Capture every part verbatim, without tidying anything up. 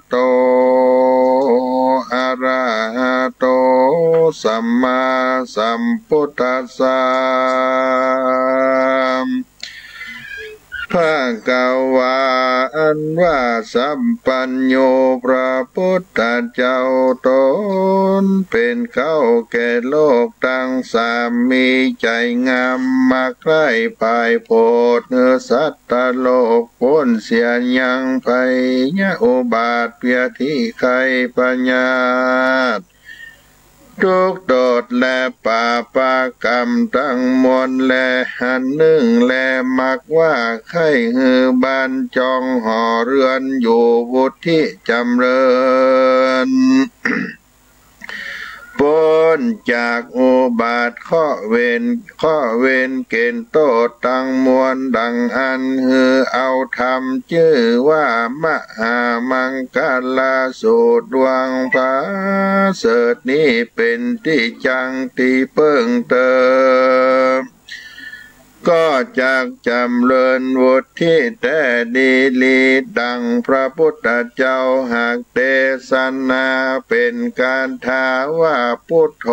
โต อะระหะโต สัมมาสัมพุทธัสสะ ภะคะวา อันว่าสัพพัญญูพระพุทธเจ้าตนเป๋นเก๊าแก่โลกตังสาม มีใจ๋งามมาใคร่ใฝ่โผดหื้อสัตว์โลกป๊นเสียยังภัยอุบาทเปียธิไข้พยาธิ ทุกข์โตษและปาปะกรรมตังมวลแล อันนึ่งแลมักว่าใค่หื้อบ้านจองหอเฮือนอยู่ วุฒิจ๋ำเริญ ป๊นจากอุบาทเคราะห์เวร เคราะห์เวรเก๋ณฑ์โต้ษตังมวล ดังอั้น หื้อเอาธรรมจื้อว่ามหามังคละสูตรดวงประเสริฐนี้เป๋นตี้จั้งตี้เปิ้งเติบ ก็จักจ๋ำเริญวุฒิแต๊ดีหลี ดังพระพุทธเจ้าหากเตสนาเป๋นคาถาว่า พุทโธ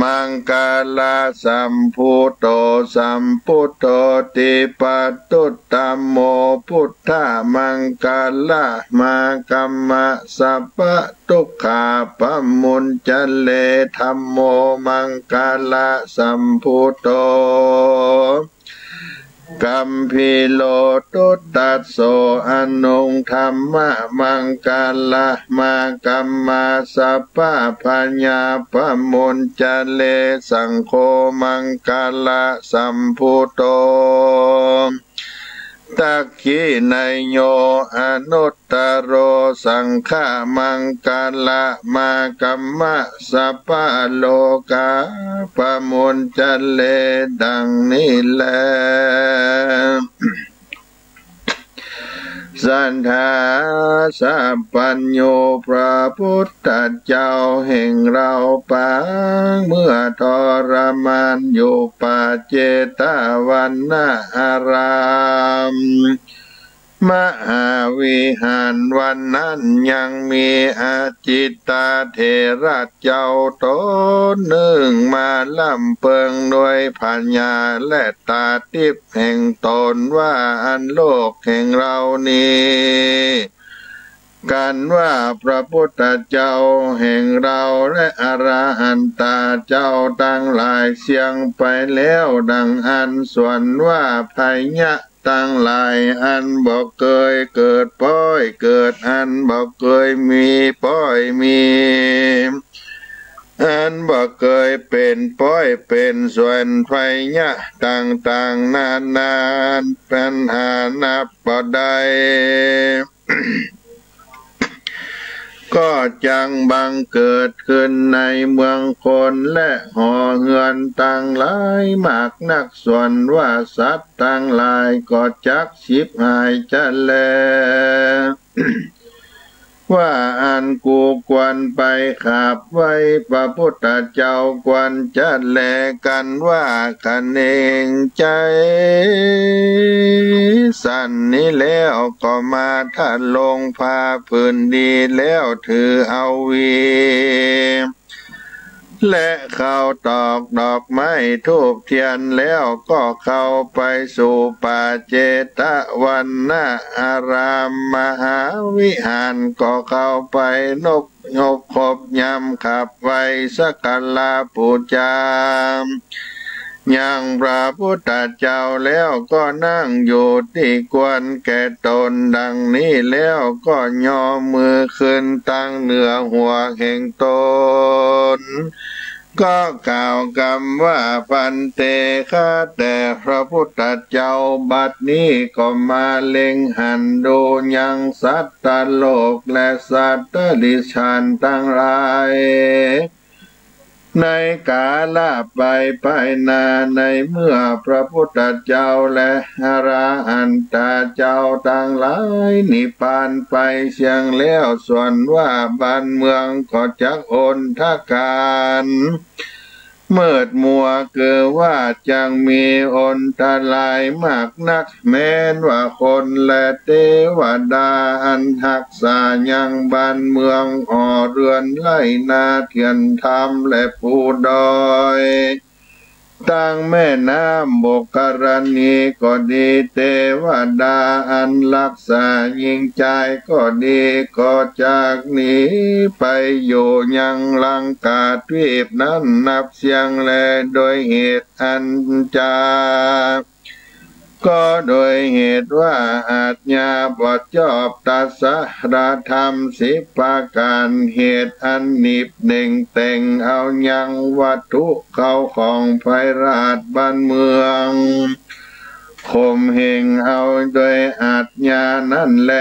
มังคละสัมภูโต สัมพุทโธ ติปะตุตตะโม พุทธมังคละมาคัมมะ สัพพะ ทุกขาปะมุญจะเล ธัมโม มังคละสัมภูโต กัมพีโร ทุตตัสโส อนุง ธัมมะมังคละมาคัมมา สัพพะพยาปะมุญจะเล สังโฆ มังคละสัมภูโต ทักขิไนโย อนุตตะโร สังฆะมังคละมาคัมมะ สัพพะโลกาปะมุญจะเล ดังนี้แล สัตถาสัพพัญญูพระพุทธเจ้าแห่งเราปาง เมื่อทรมานอยู่ป่าเจตวันนาราม มหาวิหาร วันนั้นยังมีอจิตตาเถระเจ้าต๋นนึ่งมาร่ำเปิงด้วยผญาและตาทิพย์แห่งต๋นว่า อันโลกแห่งเรานี้ กันว่าพระพุทธเจ้าแห่งเราและอรหันตาเจ้าตังหลายเสี้ยงไปแล้ว ดังอั้น ส่วนว่าพญะตังหลาย อันบ่เกยเกิดป๊อยเกิด อันบ่เกยมีป๊อยมี อันบ่เกยเป๋นป๊อยเป๋นส่วน พญะต่างๆ นานา อันหานับบ่ได้ ก็จักบังเกิดขึ้นในเมืองคนและหอเฮือนตังหลายมากนัก ส่วนว่าสัตว์ตังหลายก็จักฉิบหายจะแล ว่าอั้นกูควรไปขาบไหว้พระพุทธเจ้าควรจะแล กันว่าขะเนงใจ๋สันนี้แล้ว ก็มาทรงผ้าผืนดีแล้วถือเอาหวี และข้าวตอกดอกไม้ธูปเตียนแล้ว ก็เข้าไปสู่ป่าเจตวันนาราม มหาวิหาร ก็เข้าไปนบ นบคบยำขับไหว้สักการะปู๋จา ยังพระพุทธเจ้าแล้ว ก็นั่งอยู่ตี้ควรแก่ต๋นดังนี้แล้ว ก็ยอมือขึ้นตังเหนือหัวแห่งต๋น ก็กล่าวกำว่า ภันเต ข้าแต่พระพุทธเจ้า บัดนี้ก็มาเล็งหันดูยังสัตว์โลกและสัตว์ติรัจฉานตังหลาย ในกาละไปภายหน้า ในเมื่อพระพุทธเจ้าและอรหันตาเจ้าตังหลายนิพพานไปเสี้ยงแล้ว ส่วนว่าบ้านเมืองก็จักอนทกาน มืดมัวเกือว่าจักมีอันตรายมากนัก แม้นว่าคนและเตวดาอันฮักษายังบ้านเมือง หอเฮือนไฮ่นาเถื่อนธรรมและภูดอย ตังแม่น้ำบกกรณีก็ดี เตวดาอันฮักษาญิงจายก็ดี ก็จักหนีไปอยู่ยังลังกาทวีปนั้นนับเสี้ยงแล โดยเหตุอันจะ ก็โดยเหตุว่าอาชญาบ่จอบตสรธรรมสิบประก๋าน เหตุอันหนีบเน่งแต่งเอายังวัตถุเข้าของไพร่ราชบ้านเมือง ข่มเหงเอาโดยอาชญานั้นแล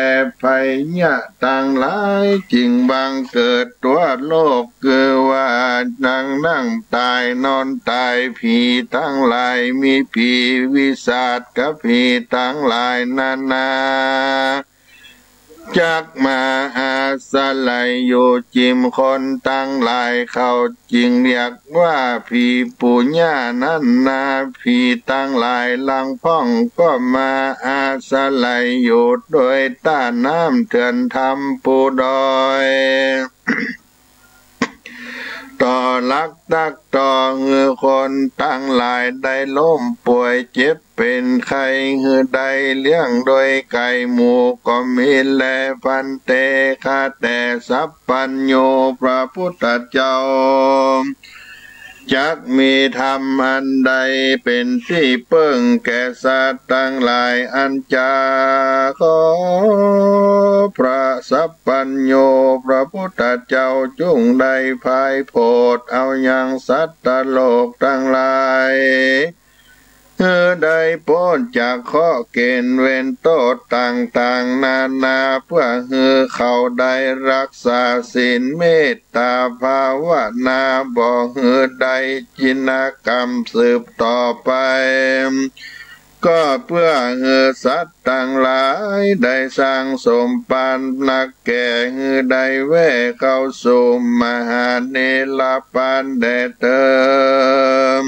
ภัยยะตังหลายจึงบังเกิดตั๋วโลก คือว่านั่งนั่งต๋ายนอนต๋าย ผีตังหลายมีผีวิสัชกับผีตังหลายนานา จักมาอาศัยอยู่จิ่มคนตังหลาย เขาจึงเรียกว่าผีปุญญานั้นนา ผีตังหลายลางพ่องก็มาอาศัยอยู่โดยต้าน้ำเถื่อนธรรมภูดอย ต่อหลักตักต่อหื้อคนตังหลายได้ล้มป่วยเจ็บเป๋นไข้ หื้อได้เลี้ยงโดยไก๋หมู่ก็มีแล ภันเต ข้าแต่สัพพัญญูพระพุทธเจ้า จักมีธรรมอันใดเป๋นตี้เปิ้งแก่สัตว์ตังหลาย อันจะขอพระสัพพัญญูพระพุทธเจ้าจุ่งได้ผายโผดเอายังสัตว์โลกตังหลาย หื้อได้ป๊นจากเคราะห์เก๋ณฑ์เวรโต้ษต่างๆ นานา เปื้อหื้อเขาได้ฮักษาศีลเมตตาภาวนา บ่หื้อได้จินกรรมสืบต่อไป ก็เปื้อหื้อสัตว์ตังหลายได้สร้างสมปานนักแก่ หื้อได้แว่เข้าสู่มหานิรปานแด่เติม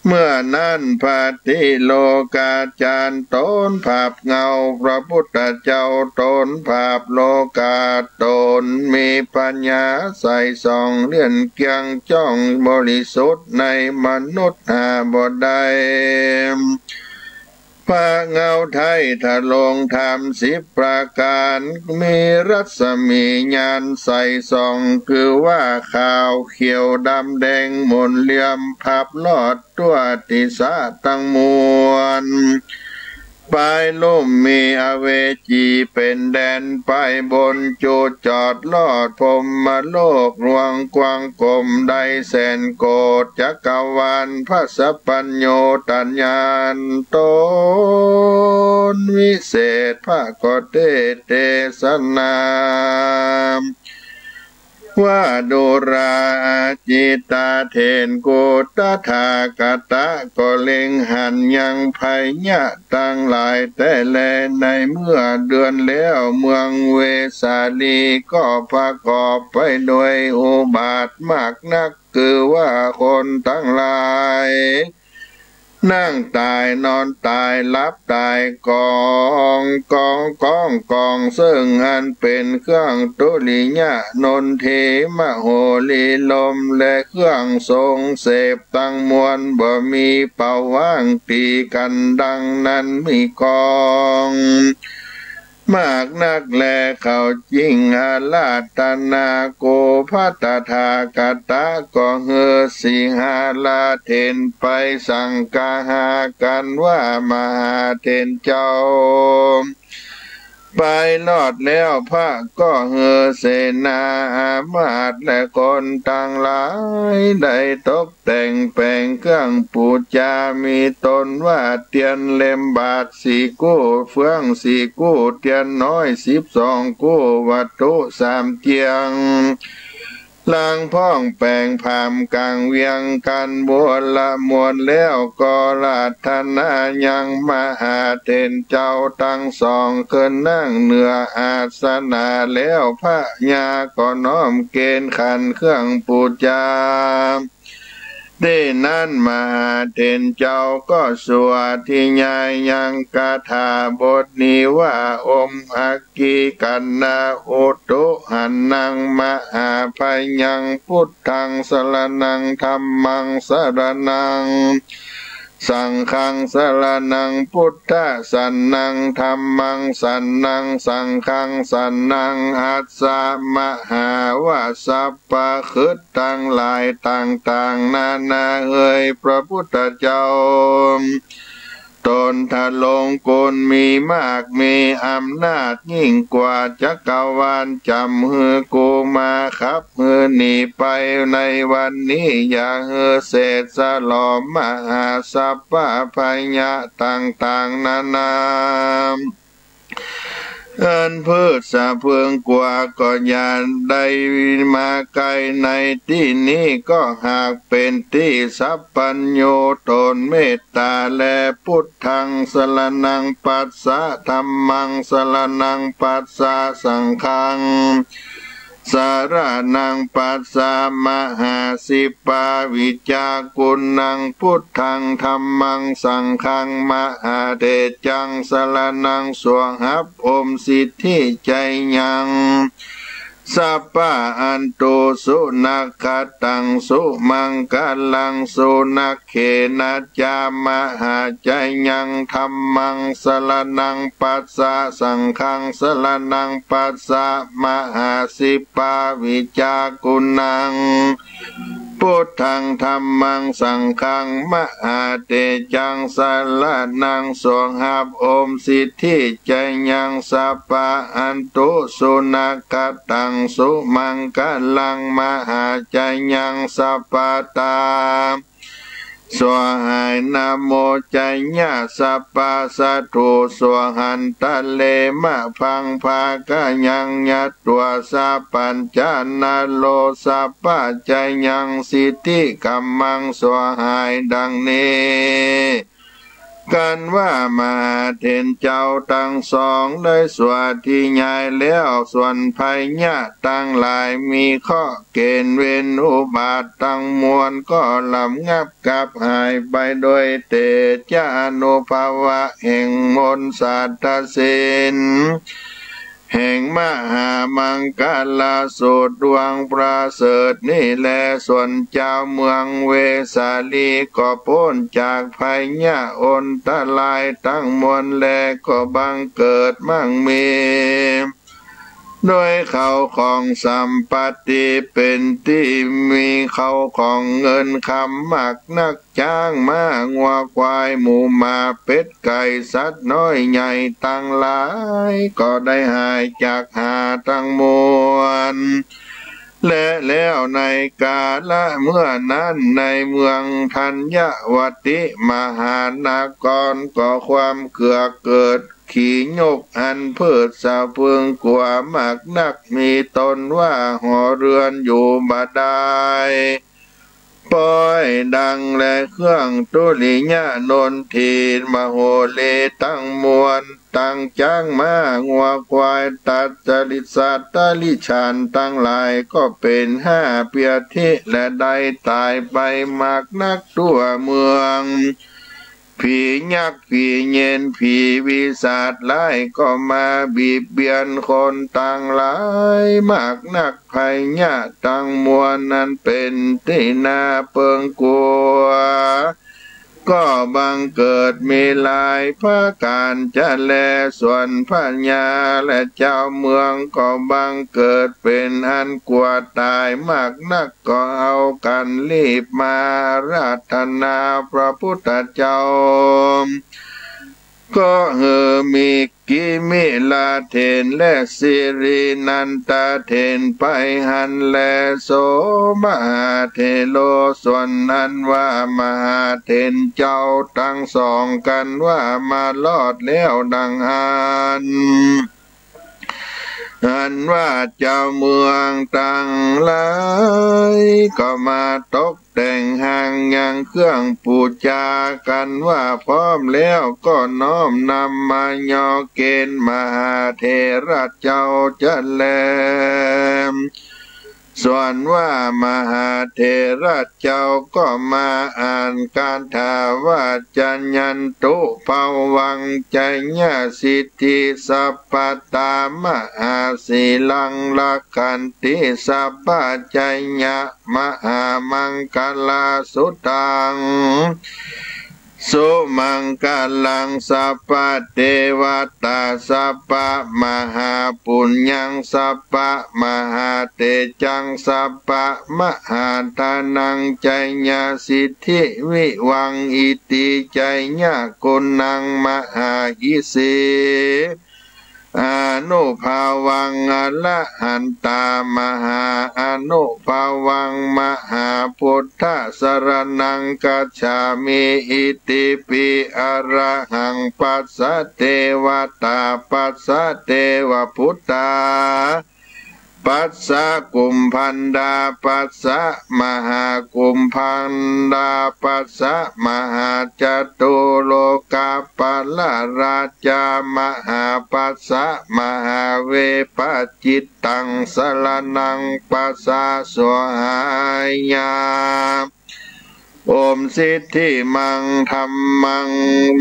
เมื่อนั้นพระติโลกาจารย์ตนภาพเงาพระพุทธเจ้า ตนภาพโลกา ตนมีปัญญาใสส่องเลี่ยนเกี้ยงจ้องบริสุทธิ์ในมนุษย์หาบ่ได้ พระเงาไท้ทรงธรรมสิบประก๋าน มีรัศมีญาณใสส่อง คือว่าขาวเขียวดำแดงมนเหลี่ยม พับรอด ทั่วติสาตังมวล ปายลุ่มมีอเวจีเป๋นแดน ปายบนจุจอดรอดพรหมโลกหลวงกว้างกลมได้แสนโกฏจักรวาล พระสัพพัญญูตรัสญาณตนวิเศษ พระก็เตสน์เตสนา ว่าดูราอาจิตตาเถร กุตถาคตะก็เล็งหันยังภัยยะตังหลายแต๊แล ในเมื่อเดือนแล้วเมืองเวสาลีก็ประกอบไปโดยอุบาทมากนัก คือว่าคนตังหลาย นั่งต๋าย นอนต๋าย หลับต๋าย ก๋องก๋องก๋องก๋อง เซิ่งอันเป๋นเครื่องทุริยะนนที มโหรีลม และเครื่องทรงเสพตังมวล บ่มีเป้าว่างตีกั๋น ดังนั้นมีกอง มากนักแล เขาจึงอาราธนา กุตถาคตะก็หื้อสิงหราชเถรไปสังคหากั๋นว่า มหาเถรเจ้า ไปรอดแล้ว พระก็หื้อเสนาอามาตย์และคนตังหลายได้ตก แต่งแป๋งเครื่องปู๋จา มีต้นว่าเตียนเล่มบาทสี่กู้ เฟืองสี่กู้ เตียนน้อยสิบสองกู้ วัตถุสามเจียง ลางพ่องแป๋งผามก๋างเวียงกั๋น บัวละมวลแล้วก็อาราธนายังมหาเถรเจ้าตังสอง ขึ้นนั่งเหนืออาสนะแล้ว พระญาก็น้อมเก๋ณฑ์ขันเครื่องปู๋จา ตี้นั้นมหาเถรเจ้าก็สาธยายยังคาถาบทนี้ว่า โอม อักขิกัณณะอุตุ หะนัง มหาพยัง พุทธัง สรณัง ธัมมัง สรณัง สังฆัง สรณัง คัจฉามิ ธัมมัง สรณัง คัจฉามิ สังฆัง สรณัง คัจฉามิ มหาว่าสัพพะคฤต ตังหลายต่างๆ นานา เฮยพระพุทธเจ้า ตนทรงคุณมีมาก มีอำนาจยิ่งกว่าจักรวาล จ๋ำหื้อกูมาขับหื้อหนีไปในวันนี้ อย่าหื้อเสดสลอมมหาสัพพะภัยต่างๆ นานา อันพืชสะพรึงกว่าก็อย่าได้มาใก้ในตี้นี้ ก็หากเป๋นตี้สัพพัญญูตนเมตต๋าแล พุทธัง สรณัง คัจฉามิ ธัมมัง สรณัง คัจฉามิ สังฆัง สรณัง คัจฉามิ มหาสิปปาวิชชากุณัง พุทธัง ธัมมัง สังฆัง มหาเถจจัง สรณัง สวงฮับโอมสิทธิชัยยัง สัพพะอันตุ สุนักขัตตัง สุมังคลัง สุนักเขนะจะ มหาชัยยัง ธัมมัง สรณัง คัจฉามิ สังฆัง สรณัง คัจฉามิ มหาสิปปาวิชชากุณัง พุทธัง ธัมมัง สังฆัง มหาเถจจัง สรณัง สวงฮับโอมสิทธิชัยยัง สัพพะอันตุ สุนักขัตตัง สุมังคลัง มหาชัยยัง สัพพะทา สวงหาย นะโมชัยยะสัพพะสัตถุ สวงหันตะเลมะ พังภาคะยัง ยัตถวา สะปัญจะนะโล สัพพะชัยยัง สิทธิกัมมัง สวงหายดังนี้ กันว่ามหาเถรเจ้าตังสองได้สาธยายแล้ว ส่วนภัยยะตังหลายมีเคราะห์เกณฑ์เวรอุบาทตังมวลก็ระงับกลับหายไปโดยเตชะอานุภาพะแห่งมนต์สัตตศีล แห่งมหามังคลาสูตรดวงประเสริฐนี้แล ส่วนจาวเมืองเวสาลีก็ป๊นจากภัยยะอันตรายตังมวลแล ก็บังเกิดมั่งมี โดยเข้าของสัมปัตติเป๋นตี้มีเข้าของเงินคำมากนัก จ๊าง ม้า งัว ควาย หมู หมา เป็ด ไก่ สัตว์น้อยใหญ่ตังหลาย ก็ได้หายจากหาตังมวล และแล้วในกาละเมื่อนั้น ในเมืองธัญวัติมหานครก็ความเกือกเกิด ขียกอันพืชสะพรึงกั๋วมากนัก มีต้นว่าหอเรือนอยู่บ่ดาย ป้อยดัง และเครื่องทุลียะนนที มโหรีตังมวล ตังจ๊าง ม้า งัว ควาย ตัดสะริ สัตว์เดริจฉานตังหลายก็เป๋นห้าเปียธิ และได้ต๋ายไปมากนักทั่วเมือง ผียักษ์ ผีเยน ผีปีศาจร้ายก็มาบีบเบียนคนตังหลายมากนัก ภัยยะตังมวลนั้นเป๋นตี้น่าเปิงกั๋ว ก็บังเกิดมีหลายประก๋านจะแล ส่วนพญาและจาวเมืองก็บังเกิดเป๋นอันกั๋วต๋ายมากนัก ก็เอากั๋นรีบมาอาราธนาพระพุทธเจ้า ก็หื้อมีกิมิลเถรและสิรินันทเถรไปหั้นแล โส มหาเถโร ส่วนอันว่ามหาเถรเจ้าตังสองกันว่ามารอดแล้วดังอั้น อันว่าจาวเมืองตังหลายก็มาตกแต่งหั้งยังเครื่องปู๋จากั๋นว่าพร้อมแล้ว ก็น้อมนำมายอเกณฑ์มหาเถระเจ้าจะแล ส่วนว่ามหาเถระเจ้าก็มาอ่านคาถาว่า จายันตุ ภวัง จยสิทธิ สัพพะตา มหาสีลัง รักขันติ สัพพะ จยะ มหามังคลา สุตัง สุมังคลัง สัพพะเตวะตา สัพพะมหาปุญญัง สัพพะมหาเตจัง สัพพะมหาทานัง จยสิทธิวิวัง อิติ จยะกุณัง มหาอิสิ อานุภาวัง อรหันตา มหาอานุภาวัง มหาพุทธะ สรณัง คัจฉามิ อิติปิ อรหัง ปัสสะ เตวะตา ปัสสะ เตวะพุทธา ปัสสะ กุมภัณฑา ปัสสะ มหากุมภัณฑา ปัสสะ มหาจตุโลกะปาลราชา มหาปัสสะ มหาเวปจิตตัง สรณัง ปัสสะ สวาหายา โอมสิทธิมัง ธัมมัง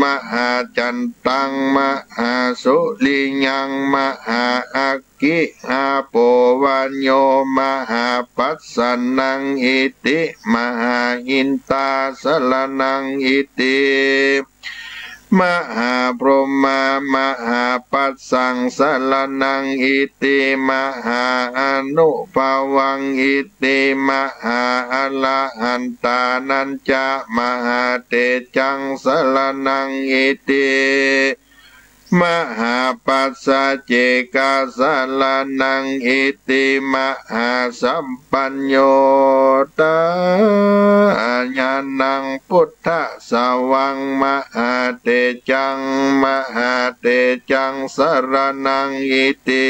มหาจันตัง มหาสุริยัง มหาอักขิ อาโป วาโย มหาปัสสะนัง อิติ มหาอินทา สรณัง อิติ มหาพรหมา มหาปัสสัง สรณัง อิติ มหาอานุภาวัง อิติ มหาอรหันตานัญจะ มหาเตจัง สรณัง อิติ มหาปัสสะเจกะ สรณัง อิติ มหาสัพพัญญูตะ ญาณัง พุทธะสาวัง มหาเตจัง มหาเตจัง สรณัง อิติ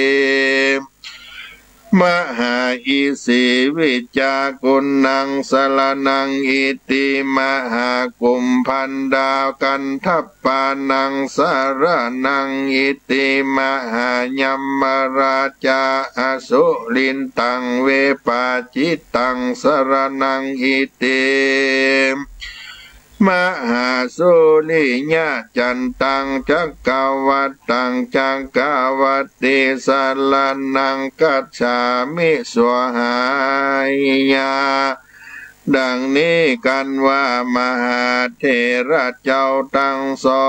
มหาอิสิวิจากุณัง สรณัง อิติ มหากุมภัณฑาคัณฑปานัง สรณัง อิติ มหายมราชาอสุรินตัง เวปาจิตตัง สรณัง อิติ มหาสุริยะจันตัง จักกวัตตัง จักกวัตติ สรณัง คัจฉามิ สวาหายา ดังนี้กันว่า มหาเถระเจ้าตังสอ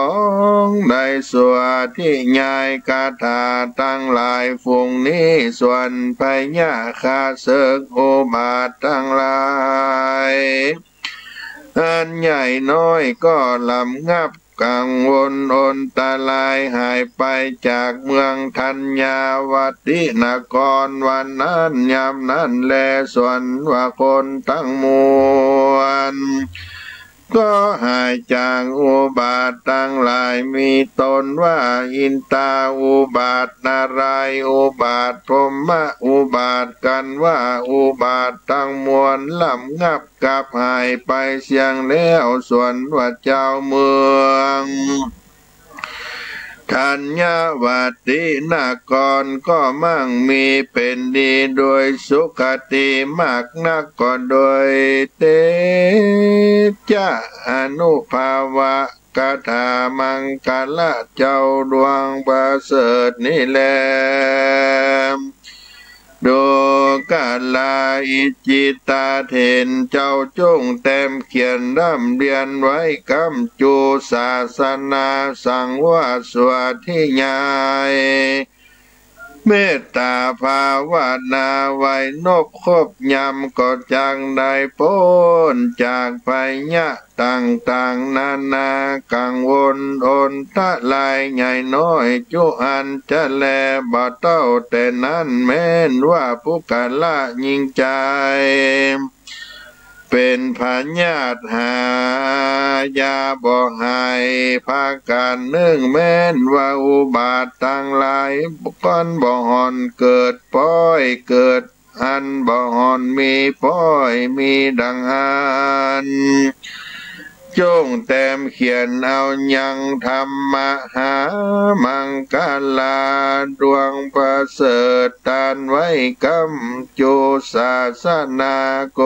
ง ได้สวาธยายคาถาตังหลายฝูงนี้ ส่วนพญาข้าเสิกอุบาทตังหลาย อันใหญ่น้อยก็ระงับ กังวลอนตรายหายไปจากเมืองธัญญาวตินคร วันนั้นยามนั้นแล ส่วนว่าคนตังมวล ก็หายจากอุบาทตังหลาย มีต้นว่าอินทาอุบาท นารายณ์อุบาท พรหมอุบาท กันว่าอุบาทตังมวลระงับ กลับหายไปเสี้ยงแล้ว ส่วนว่าจาวเมืองธัญญาวตินครก็มั่งมีเป๋นดีโดยสุขติมากนัก ก็โดยเตจะอานุภาวะคาถามังคละเจ้าดวงประเสริฐนี้แล ดูกราอิจิตาเถรเจ้า จุ่งแต้มเขียนร่ำเรียนไว้กำจู๋ศาสนาสังวาสสวาธยาย เมตต๋าภาวนาไว้นบครบยำ ก็จักได้ป๊นจากภัยยะ ต่างๆ นานา กังวลอนตรายใหญ่น้อยจุอันจะแล บ่เต้าแต่นั้นแม้นว่าปุคคละยิ่งใจ๋ เป๋นพยาธิหายาบ่หาย ประก๋านนึ่งแม้นว่าอุบาทตังหลาย ก้อนบ่ห่อนเกิด ป๊อยเกิด อันบ่ห่อนมี ป๊อยมีดังอั้น จ้งแตมเขียนเอายังธรรมหามังคลาดวงประเสริฐตานไว้ก้ำจู๋ศาสนา โก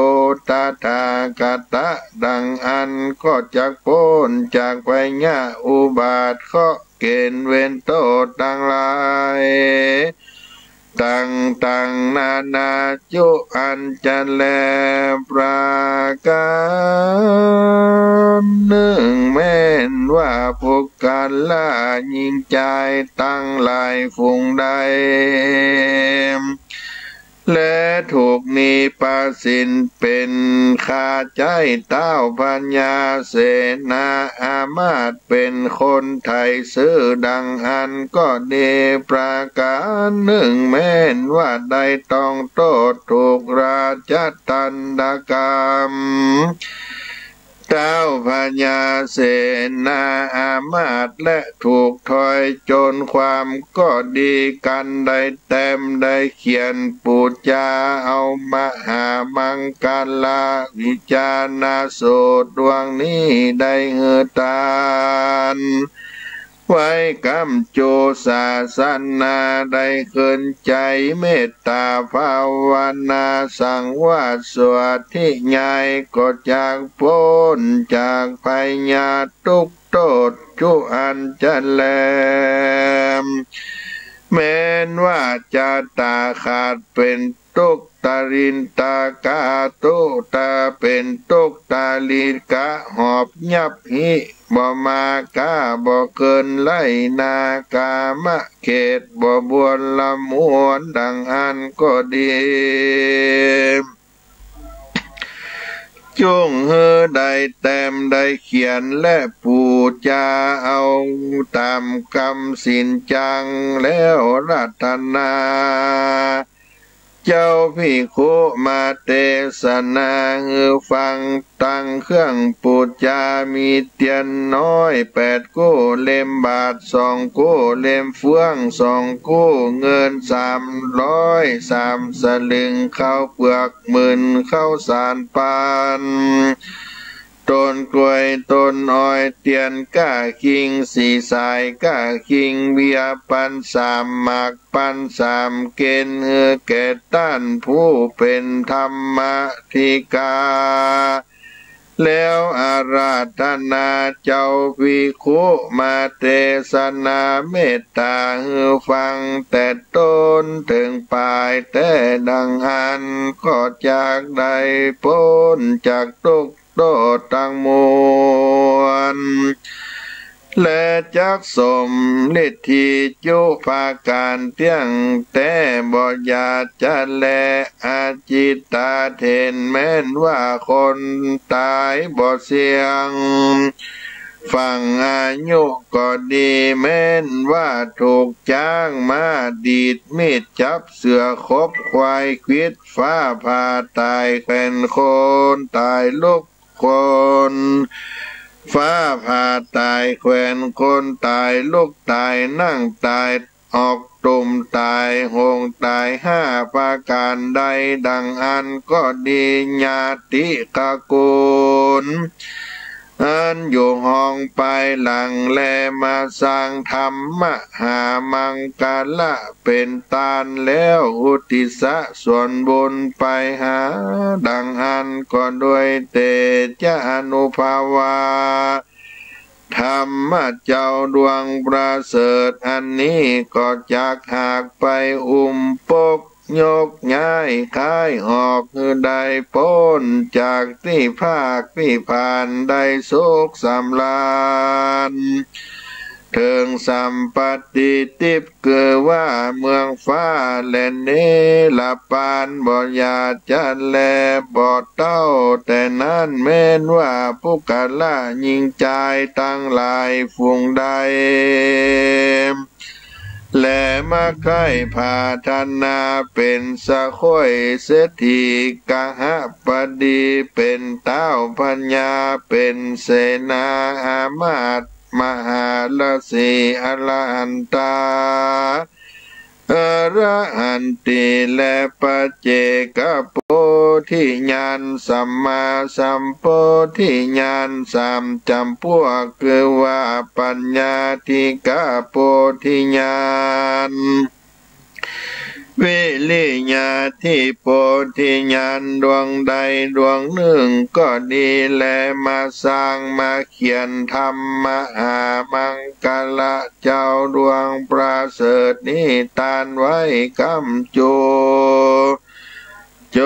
ตถาคตะ ดังอั้นก็จักป๊นจากพยาอุบาทเคราะห์เก๋ณฑ์เวรโต้ษตังหลาย ต่างๆ นานาจุอันจะแล ประก๋านนึ่ง แม้นว่าปุคคละญิงจายตังหลายฝูงใด และถูกมีประสิทธิ์เป๋นข้าใจ๊ต้าวพญาเสนาอามาตย์ เป๋นคนไถ่ซื่อดังอั้นก็ดี ประก๋านนึ่ง แม้นว่าได้ต้องโต้ษถูกราชทัณฑกรรม ต้าวพญาเสนาอามาตย์ และถูกถอยโจรความก็ดี กันได้แตมได้เขียนปู๋จาเอามหามังคลาวิจารณสูตรดวงนี้ได้หื้อตาน ไว้ก้ำจู๋ศาสนา ได้ขึ้นใจ๋เมตต๋าภาวนาสังวาสสวดทิยาย ก็จักป๊นจากพยาทุกข์โต้ษจุอันจะแล แม้นว่าจะต๋าขาดเป๋น ตุ๊กข์ ตรินตากา ตุ๊กข์ ต๋าเป๋นตุ๊กข์ ตรินกะ หอบยับหิ บ่มาก้า บ่เกินไล่นา กามเขต บ่บวนละมวน ดังอั้นก็ดี จ้งหื้อได้แตมได้เขียน และปู๋จาเอาต๋ามกำสินจัง แล้วอาราธนา เจ้าภิกขุมาเตสนาหื้อฟัง ตังเครื่องปู๋จามีเตียนน้อยแปดกู้ เล่มบาทสองกู้ เล่มเฟืองสองกู้ เงินสามร้อยสามสลึง ข้าวเปือกหมื่น ข้าวสารปัน ต้นกล้วยต้นอ้อย เตียนก้าคิงสี่สาย ก้าคิงเบียร์ปันสามหมาก ปันสามเกณฑ์ หื้อแก่ต้านผู้เป๋นธรรมาธิกา แล้วอาราธนาเจ้าภิกขุมาเตสนาเมตต๋าหื้อฟัง แต่ต้นเถิงป๋ายแต๊ดังอั้น ก็จักได้ป๊นจากตุ๊กข์ โต้ษตังมวล และจักสมฤทธิจุประก๋านเตี้ยงแต๊ บ่อย่าจะแล อจิตตาเถร แม้นว่าคนต๋ายบ่เสี่ยง ฝั่งอายุก็ดี แม้นว่าถูกจ๊างม้าดีด มีดจับ เสือขบ ควายขวิด ฟ้าผ่าต๋าย แขวนคนต๋ายลุก คนฟ้าผ่าต๋าย แขวนคนต๋าย ลุกต๋าย นั่งต๋าย ออกตุ่มต๋าย หงต๋าย ห้าประก๋านใดดังอั้นก็ดี ญาติตระกูล อันอยู่ห้องปายหลัง แลมาสร้างธรรมมหามังคละ เป๋นตานแล้ว อุทิศส่วนบุญไปหา ดังอั้นก็ด้วยเตชะอานุภาวา ธรรมะเจ้าดวงประเสริฐอันนี้ ก็จักหากไปอุ้มปกยกย้าย คายออกหื้อได้ป๊นจากตี้พากตี้ผาน ได้สุขสำราญ เถิงสัมปัตติทิพย์ คือว่าเมืองฟ้าและเนรปาน บ่อย่าจะแล บ่เต้าแต่นั้น แม้นว่าปุคคละญิงจายตังหลายฝูงใด แลมาใค่ผาถนาเป๋นสะโค่ยเศรษฐีกหบดี เป๋นต้าวพญา เป๋นเสนาอามาตย์ มหาราศีอรหันตา อรหันติ และปัจเจกโพธิญาณ สัมมาสัมโพธิญาณ สามจ๋ำพวก คือว่าปัญญาธิกโพธิญาณ วิริยาธิโพธิญาณ ดวงใดดวงนึ่งก็ดีแล มาสร้างมาเขียนธรรมมหามังคละเจ้าดวงประเสริฐนี้ตานไว้กำจู โจ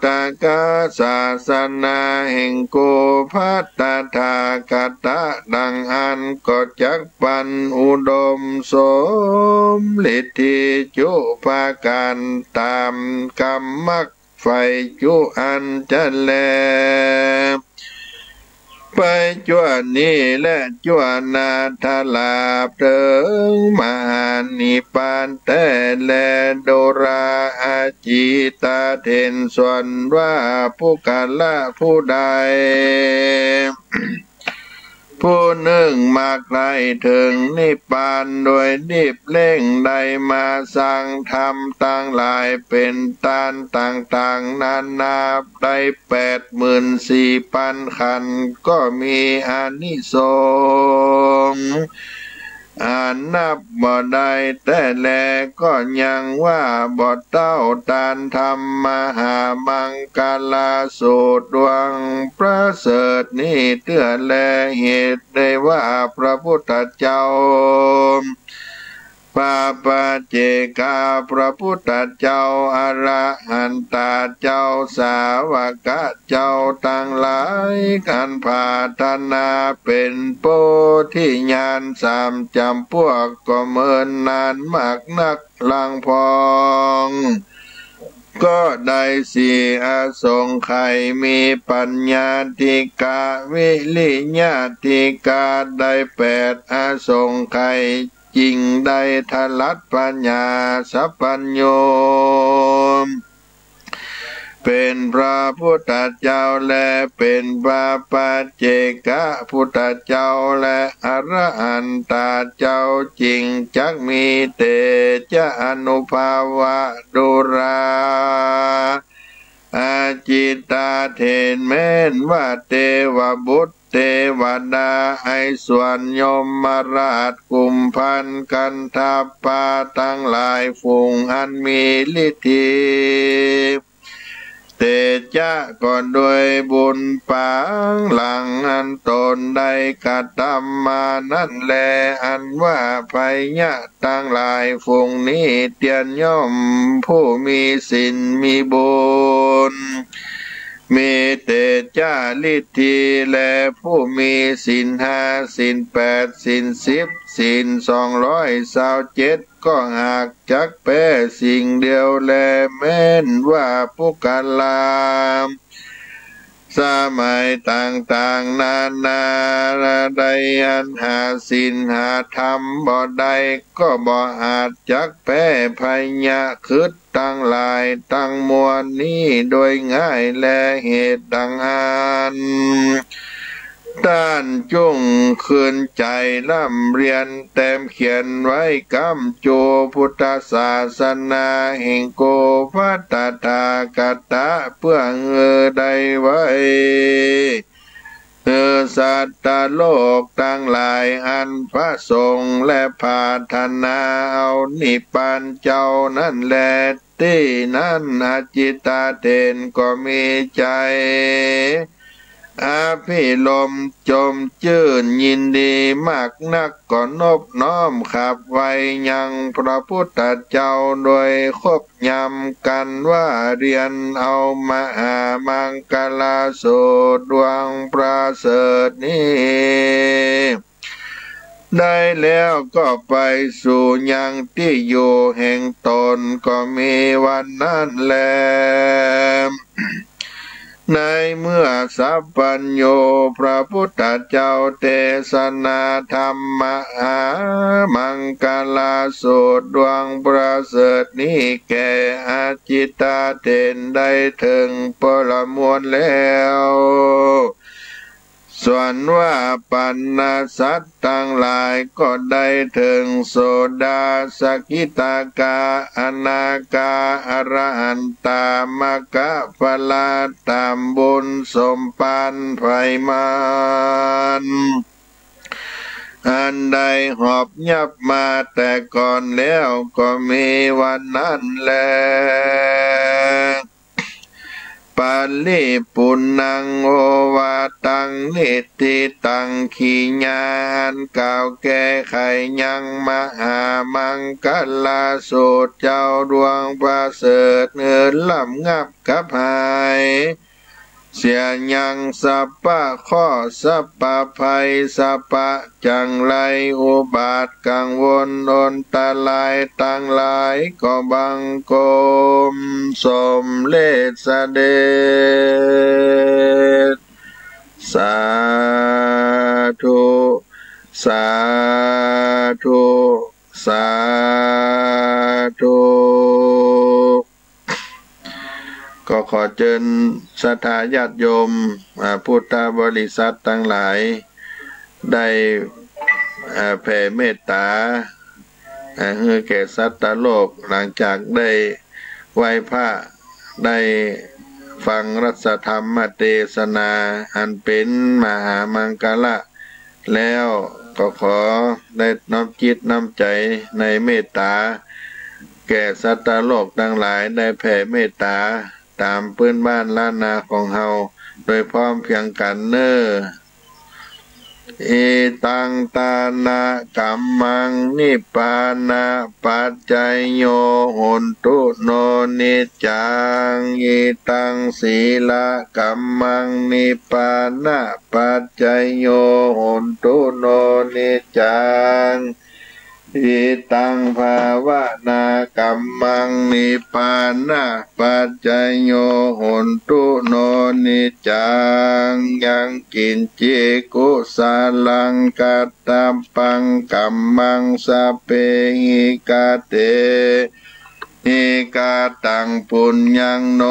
ตกะศาสนาแห่งกู่พระตถาคตะ ดังอั้นก็จักปรรรภ์อุดมสมฤทธิจุประก๋าน ต๋ามกำมักใฝ่จุอั้นจะแล ไปจั่วนี้และจั่วหน้า ตราบเถิงมหานิพพานแต๊แล ดูราอาจิตตะเถร ส่วนว่าปุคคละผู้ใด ผู้นึ่งมาใกล้เถิงนิพพานโดยรีบเร่ง ได้มาสร้างธรรมตังหลายเป๋นตานต่างๆ นานา ได้แปดหมื่นสี่ปันขันธ์ ก็มีอานิสงส์อันนับบ่ได้แต๊แล ก็ยังว่าบ่เต้าตานธรรมมหามังคละสูตรดวงประเสริฐนี้เตื้อแล เหตุได้ว่าพระพุทธเจ้า พระปัจเจกพระพุทธเจ้า อรหันตาเจ้า สาวกะเจ้าตังหลาย อันปรารถนาเป๋นโพธิญาณสามจ๋ำพวก ก็เมินนานมากนัก ลางพองก็ได้สี่อสงไขย มีปัญญาธิกะ วิริยะธิกะ ได้แปดอสงไขย จึงได้ถลัดปัญญาสัพพัญญู เป๋นพระพุทธเจ้า และเป๋นพระปัจเจกพุทธเจ้า และอรหันตาเจ้า จึงจักมีเตจะอานุภาเวะ ดูราอาจิตตะเถร แม้นว่าเตวบุตร เตวดา ไอสวรรยมราช กุมภัณฑ์ กันทัพพะตังหลายฝูง อันมีฤทธิเตจา ก็โดยบุญปางหลัง อันต๋นได้กระทำมานั้นแล อันว่าพญาตังหลายฝูงนี้ เตียรย่อมผู้มีศีลมีบุญ มีเตจาฤทธิ และผู้มีศีลห้า ศีลแปด ศีลสิบ ศีลสองร้อยซาวเจ็ด ก็หากจักแป๊สิ่งเดียวแล แม้นว่าปุคคละสมัยต่างๆ นานา ใดอันหาศีลหาธรรมบ่ได้ ก็บ่อาจจักแป๊พญาคฤต ตังหลายตังมวลนี้โดยง่ายแล เหตุดังอั้น ต้านจุ่งคืนใจ๋ร่ำเรียนแตมเขียนไว้กำจูพุทธศาสนาแห่งกู่พระตถาคตะ เปื้อหื้อได้ไว้ หื้อสัตว์โลกตังหลายอันประสงค์และปรารถนาเอานิพพานเจ้านั้นแล ตี้นั้นอาจิตตะเถรก็มีใจ๋อภิรมย์จมจื้นยินดีมากนัก ก็นบน้อมขับไหว้ยังพระพุทธเจ้าโดยคบยำกั๋นว่า เรียนเอามหามังคละสูตรดวงประเสริฐนี้ได้แล้ว ก็ไปสู่ยังตี้อยู่แห่งต๋น ก็มีวันนั้นแล ในเมื่อสัพพัญญูพระพุทธเจ้าเตสนาธรรมมหามังคละสูตรดวงประเสริฐนี้แก่อาจิตตะเถรได้เถิงประมวลแล้ว ส่วนว่าบรรดาสัตว์ตังหลายก็ได้เถิงโสดา สกิทาคา อนาคา อรหันตา มรรคผลา ต๋ามบุญสมปานใฝ่มาน อันได้หอบยับมาแต่ก่อนแล้วก็มีวันนั้นแล ปริปูรณัง โอวาทัง นิฏฐิตัง กิริยาอันกล่าวแก้ไขยังมหามังคลาสูตร เจ้าดวงประเสริฐหื้อระงับกับหาย เสียยังสัพพะเคราะห์สัพพะภัยสัพพะจังไร อุบาทกังวลอันตรายตังหลาย ก็บังคมสมเร็จเสด็จ สาธุ สาธุ สาธุ ก็ขอเจิญศรัทธาญาติโยม อ่า พุทธบริษัทตังหลาย ได้ อ่า แผ่เมตต๋า อ่า หื้อแก่สัตว์โลก หลังจากได้ไหว้พระ ได้ฟังรัตธรรมเตสนา อันเป๋นมหามังคละ แล้วก็ขอได้น้อมจิตน้อมใจ๋ในเมตต๋า แก่สัตว์โลกตังหลาย ได้แผ่เมตต๋าต๋ามปื๊นบ้านล้านนาของเฮา โดยพร้อมเพรียงกั๋นเน่อ อิทังทานะกัมมัง นิพพานะปัจจโย โหนตุ โน นิจจัง อิทังสีละกัมมัง นิพพานะปัจจโย โหนตุ โน นิจจัง อิทังภาวนากัมมัง นิพพานะปัจจโย โหนตุ โน นิจจัง ยังกิญจิ กุสลัง กัตตะปัง กัมมัง สัพเพหิ กะเตหิ กะตัง ปุญญัง โน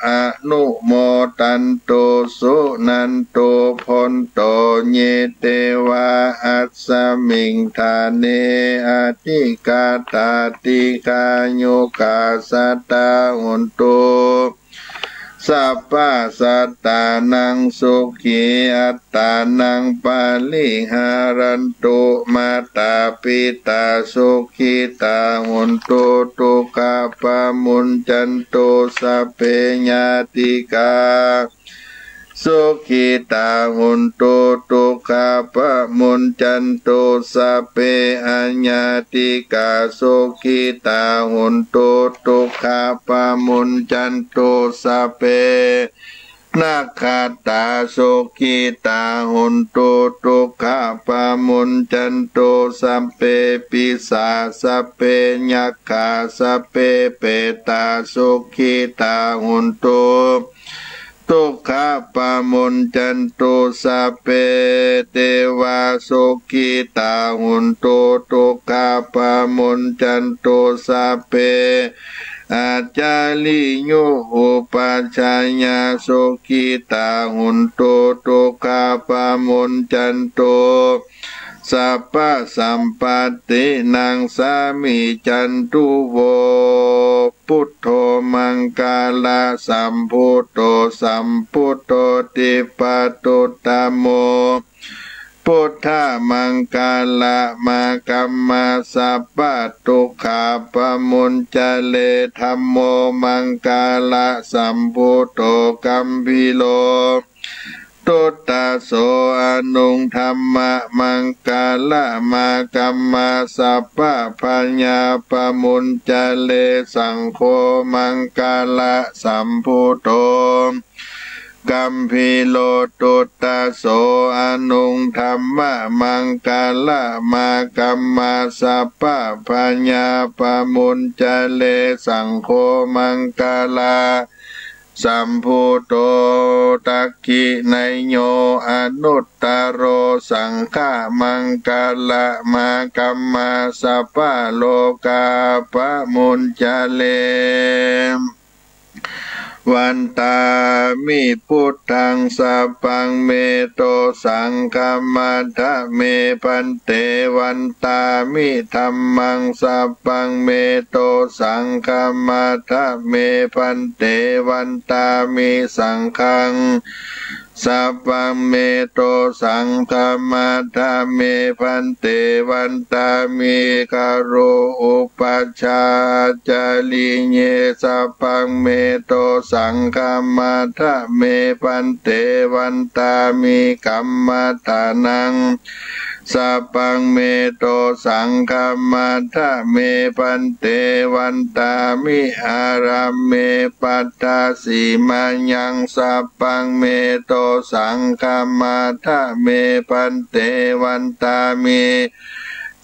อนุโมทันตุ สุนันตุ โพนโต เย เตวา อัสมิง ฐาเน อธิกาตา ติคายุกา สัตตา โหนตุ สัพพะสัตตานัง สุขี อัตตานัง ปะริหารันตุ มาตา ปิตา สุขิตา โหนตุ ทุกขะปะมุญจันตุ สัพเพ ญาติกา สุขิตา โหนตุ ทุกขะปะมุญจันตุ สัพเพ อะญาติกา สุขิตา โหนตุ ทุกขะปะมุญจันตุ สัพเพ นักขัตตา สุขิตา โหนตุ ทุกขะปะมุญจันตุ สัพเพ ปิสา สัพเพ ยักขา สัพเพ เปตา สุขิตา โหนตุ ทุกขะปะมุญจันตุ สัพเพ เตวา สุขิตา โหนตุ ทุกขะปะมุญจันตุ สัพเพ อาจาริยุ อุปัชฌายา สุขิตา โหนตุ ทุกขะปะมุญจันตุ สัพพะสัมปัตตินัง สามิจันตุ โว พุทโธ มังคะละสัมพุทโธ สัมพุทโธ ทิปะตุตตะโม พุทธะ มังคะละ มาคัมมา สัพพะทุกขะปะมุญจะเร ธัมโม มังคะละ สัมพุทโธ กัมพีโร ตุตตะโส อนุง ธัมมะ มังคะละ มาคัมมา สัพพะพะยาปะมุญจะเร สังโฆ มังคะละ สัมพุทโธ กัมพีโร ตุตตะโส อนุง ธัมมะ มังคะละ มาคัมมา สัพพะพะยาปะมุญจะเร สังโฆ มังคะละ สัมพุทโธ ทักขิไนโย อนุตตะโร สังฆะ มังคะละ มาคัมมา สัพพะโลกาปะมุญจะเร วันตามิ พุทธัง สัพพัง เม โต สังฆัม มัทธะ เม ภันเต วันตามิ ธัมมัง สัพพัง เม โต สังฆัม มัทธะ เม ภันเต วันตามิ สังฆัง สัพพัง เม โต สังฆัม มัทธะ เม ภันเต วันตามิ กะโร อุปัชฌา อาจาริเย สัพพัง เม โต สังฆัม มัทธะ เม ภันเต วันตามิ กัมมัฏฐานัง สัพพัง เม โต สังฆัม มัทธะ เม ภันเต วันตามิ อารัมเม ปัตถสีมายัง สัพพัง เม โต สังฆัม มัทธะ เม ภันเต วันตามิ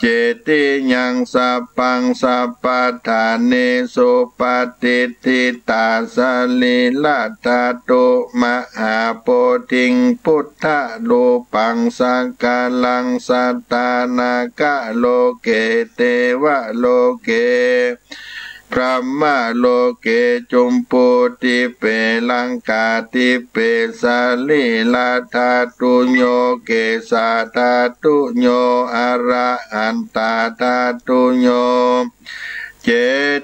เจติยัง สัพพัง สัพพะฐาเนสุ ปะติฏฐิตา สรีระธาตุ มหาโพธิง พุทธรูปัง สักการัง สัตตา นาคา โลเก เตวะ โลเก พรหมโลเก จุมพูทิเป ลังคาทิเป สรีระธาตุโย เกสาธาตุโย อรหันตาธาตุโย เจ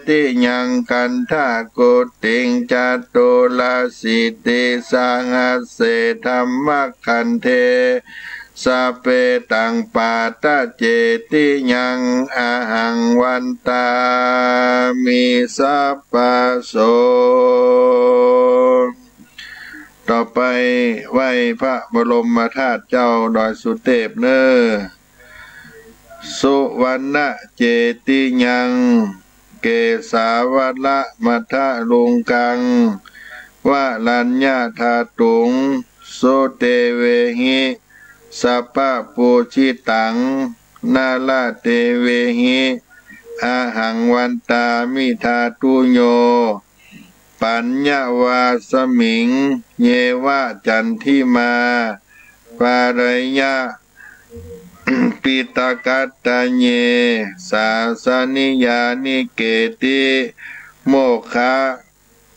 ติยัง คันธะกุติง จตุรสิติสหัสเส ธัมมคันเท สะเปตัง ปาทะเจติยัง อะหัง วันตามิ สัพพะโส ต่อไปไหว้พระบรมธาตุเจ้าดอยสุเตพเน้อ สุวรรณเจติยัง เกสาวรมัทธลุงกัง วรัญญธาตุง สุเตเวหิ สัพพะปูจิตัง นรเตเวหิ อะหัง วันตามิ ธาตุโย ปัญญวาสมิง เยวะ จันทิมา ปารยะ ปิตกัตตะเย สาสนิยานิเกติ โมคคะ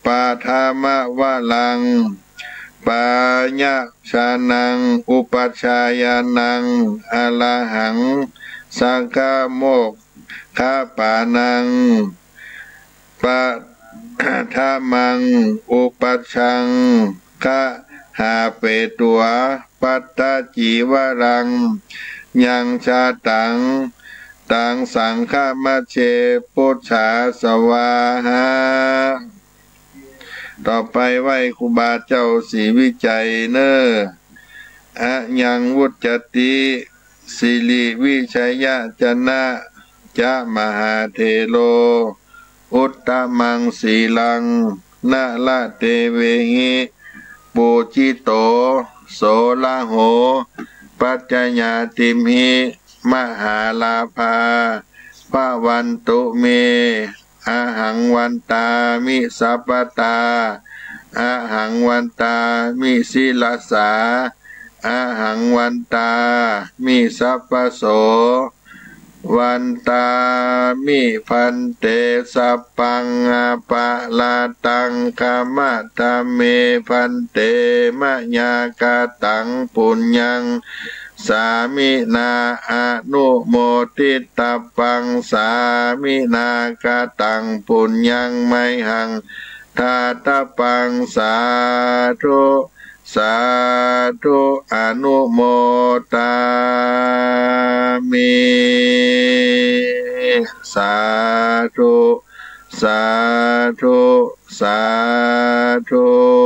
ปะทะมะวะรัง ปายะชานัง อุปัชฌายานัง อะระหัง สักขะโมคคะปานัง ปะทะมัง อุปัชชัง คะหาเปตัว ปัตถจีวรัง ยังชาตัง ตังสังฆะมะเช ปุชชาสวาหา ต่อไปไหว้ครูบาเจ้าศรีวิชัยเน้อ อะยังวุจจติ สิริวิชยะจนะ จะมหาเถโร อุตตมังสีลัง นรเตเวหิ ปูจิโต โสระโห ปัจจญาติมหิ มหาลาภา ภะวันตุเม อะหัง วันตามิ สัพพะตา อะหัง วันตามิ ศิรสา อะหัง วันตามิ สัพพะโส วันตามิ ภันเต สัพพัง อะปะราธัง ขะมะทะเม ภันเต มะยา คะตัง ปุญญัง สามินา อะนุโมทิตะปัง สามินา คะตัง ปุญญัง มะหัง ทาตะปัง สาธุ สาธุ อะนุโมทามิ สาธุ สาธุ สาธุ